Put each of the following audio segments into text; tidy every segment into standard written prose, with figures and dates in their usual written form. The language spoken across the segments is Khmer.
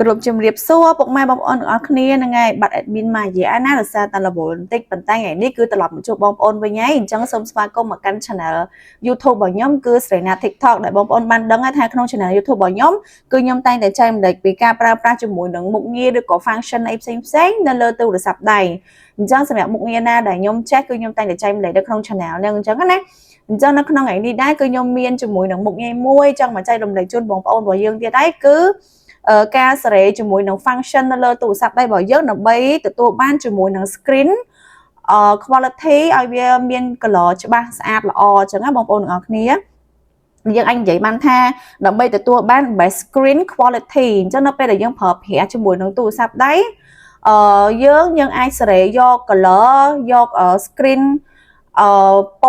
គ្រប់ជំរាបសួរពុកម៉ែបងប្អូនទាំងអស់គ្នាហ្នឹងហើយបាត់ admin មកនិយាយណាដោយសារតែរវល់បន្តិចប៉ុន្តែថ្ងៃនេះគឺត្រឡប់មកជួបបងប្អូនវិញហើយអញ្ចឹងសូមស្វាគមន៍មកកាន់ channel YouTube របស់ខ្ញុំគឺស្រីណា TikTok ដែលបងប្អូនបានដឹងថាក្នុង channel YouTube របស់ខ្ញុំគឺខ្ញុំតែងតែចែករំលែកពីការប្រើប្រាស់ជាមួយនឹងមុខងារឬក៏ function អីផ្សេងផ្សេងៗនៅលើទូរស័ព្ទដៃអញ្ចឹងសម្រាប់មុខងារណាដែលខ្ញុំចេះគឺខ្ញុំតែងតែចែករំលែកនៅក្នុង channel ហ្នឹងអញ្ចឹងណាអញ្ចឹងនៅក្នុងថ្ងៃនេះដែរគឺខ្ញុំមានជាមួយនឹងមុខងារមួយចង់មកចែករំលែកជូនបងប្អូនរបស់យើងទៀតដែរគឺការសេរីជាមួយនឹង function នៅលើទូរស័ព្ទដៃរបស់យើងដើម្បីទទួលបានជាមួយនឹង screen quality ឲ្យវាមាន color ច្បាស់ស្អាតល្អអញ្ចឹងណាបងប្អូនទាំងអស់គ្នាយើងអាចនិយាយបានថាដើម្បីទទួលបាន best screen quality អញ្ចឹងនៅពេលដែលយើងប្រើប្រាស់ជាមួយនឹងទូរស័ព្ទដៃយើងអាចសេរីយក color យក screen ព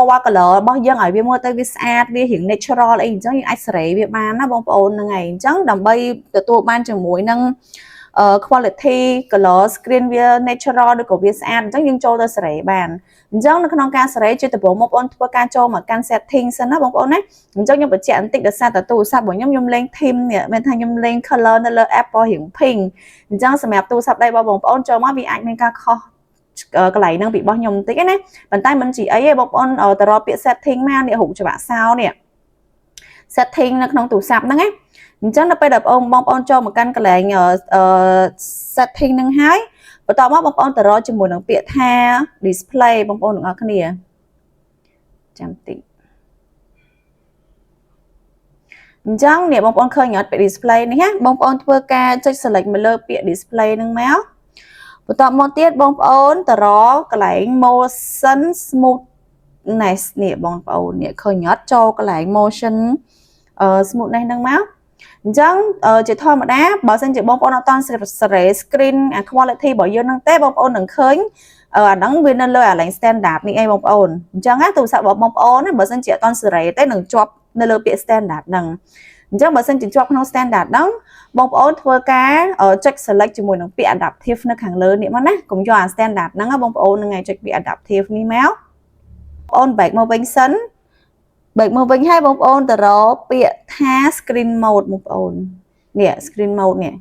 ណ៌ color របស់យើងឲ្យវាមើលទៅវាស្អាតវារៀង natural អីអញ្ចឹងយើងអាចសេរីវាបានណាបងប្អូនហ្នឹងហើយអញ្ចឹងដើម្បីទទួលបានជាមួយនឹង quality color screen វា natural ឬក៏វាស្អាតអញ្ចឹងយើងចូលទៅសេរីបានអញ្ចឹងនៅក្នុងការសេរីជាដំបូងបងប្អូនធ្វើការចូលមកកាន់ setting សិនណាបងប្អូនណាអញ្ចឹងខ្ញុំបញ្ជាក់បន្តិចដោយសារតែទូរស័ព្ទរបស់ខ្ញុំខ្ញុំលេង theme នេះមានថាខ្ញុំលេង color នៅលើ app ពណ៌រៀង pink អញ្ចឹងសម្រាប់ទូរស័ព្ទដៃរបស់បងប្អូនចូលមកវាអាចមានការខុសកន្លែងហ្នឹងពីរបស់ខ្ញុំបន្តិចណាប៉ុន្តែមិនជាអីទេបងប្អូនទៅរកពាក្យ setting មកនេះរូបច្បាក់សោនេះ setting នៅក្នុងទូរស័ព្ទហ្នឹងណាអញ្ចឹងដល់ពេលដែលបងប្អូនចូលមកកាន់កន្លែង setting ហ្នឹងហើយបន្ទាប់មកបងប្អូនទៅរកជាមួយនឹងពាក្យថា display បងប្អូនទាំងអស់គ្នាចាំតិចអញ្ចឹងនេះបងប្អូនឃើញអត់ពាក្យ display នេះណាបងប្អូនធ្វើការចុច select មកលើពាក្យ display ហ្នឹងមកបន្ទាប់មកទៀតបងប្អូនទៅរកកន្លែង motion smoothness នេះបងប្អូននេះឃើញអត់ចូលកន្លែង motion smoothness ហ្នឹងមកអញ្ចឹងជាធម្មតាបើសិនជាបងប្អូនអត់តន់សេរី screen quality របស់យើងហ្នឹងទេបងប្អូននឹងឃើញអាហ្នឹងវានៅលើអាឡែង standard នេះឯងបងប្អូនអញ្ចឹងណាទូរស័ព្ទរបស់បងប្អូនណាបើសិនជាអត់តន់សេរីទេនឹងជាប់នៅលើពាក្យ standard ហ្នឹងអញ្ចឹងបើសិនជាជាប់ក្នុង standard ហ្នឹងបងប្អូនធ្វើការចុច select ជាមួយនឹងពាក្យ adaptive នៅខាងលើនេះមកណាកុំយកអា standard ហ្នឹងបងប្អូនហ្នឹងឯងចុចពាក្យ adaptive នេះមកបងប្អូន back មកវិញសិន back មកវិញហើយបងប្អូនទៅរកពាក្យថា screen mode បងប្អូននេះ screen mode នេះ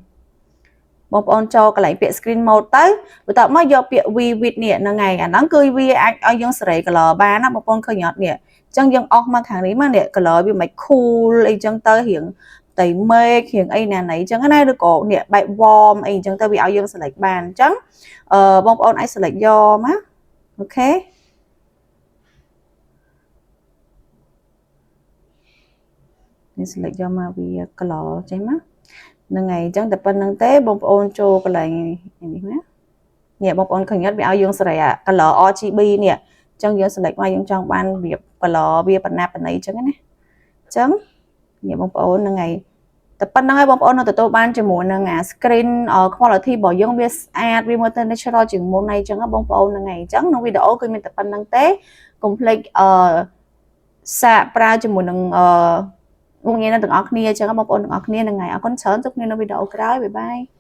បងប្អូនចូលកន្លែងពាក្យ screen mode ទៅបន្ទាប់មកយកពាក្យ vivid នេះហ្នឹងហើយអាហ្នឹងគឺវាអាចឲ្យយើងសេរី color បានណាបងប្អូនឃើញអត់នេះអញ្ចឹងយើងអស់មកខាងនេះមកនេះ color វាមិន cool អីចឹងទៅរៀងតៃមេឃរៀងអីណាណីអញ្ចឹងណាឬក៏នេះបែប warm អីអញ្ចឹងទៅវាឲ្យយើង select បានអញ្ចឹងបងប្អូនអាច select យកមក OK នេះ select យកមកវា color ចេះមកហ្នឹងហើយអញ្ចឹងតែប៉ុណ្្នឹងទេបងប្អូនចូលកន្លែងនេះណានេះបងប្អូនឃើញអត់វាឲ្យយើងសេរីអា color RGB នេះអញ្ចឹងយើង select មកយើងចង់បានវា color វាបណ្ណាបណ្ណីអញ្ចឹងណាអញ្ចឹងនេះបងប្អូនហ្នឹងហើយតែប៉ុណ្្នឹងហើយបងប្អូននៅទទួលបានជាមួយនឹងអា screen quality របស់យើងវាស្អាតវាមើលទៅ natural ជាងមុនអីចឹងបងប្អូនហ្នឹងហើយអញ្ចឹងក្នុងវីដេអូគឺមានតែប៉ុណ្្នឹងទេកុំភ្លេចអឺសាកប្រើជាមួយនឹងអឺមុខងារនឹងទាំងអស់គ្នាអញ្ចឹងបងប្អូនទាំងអស់គ្នាហ្នឹងហើយអរគុណច្រើនជួបគ្នានៅវីដេអូក្រោយ bye bye.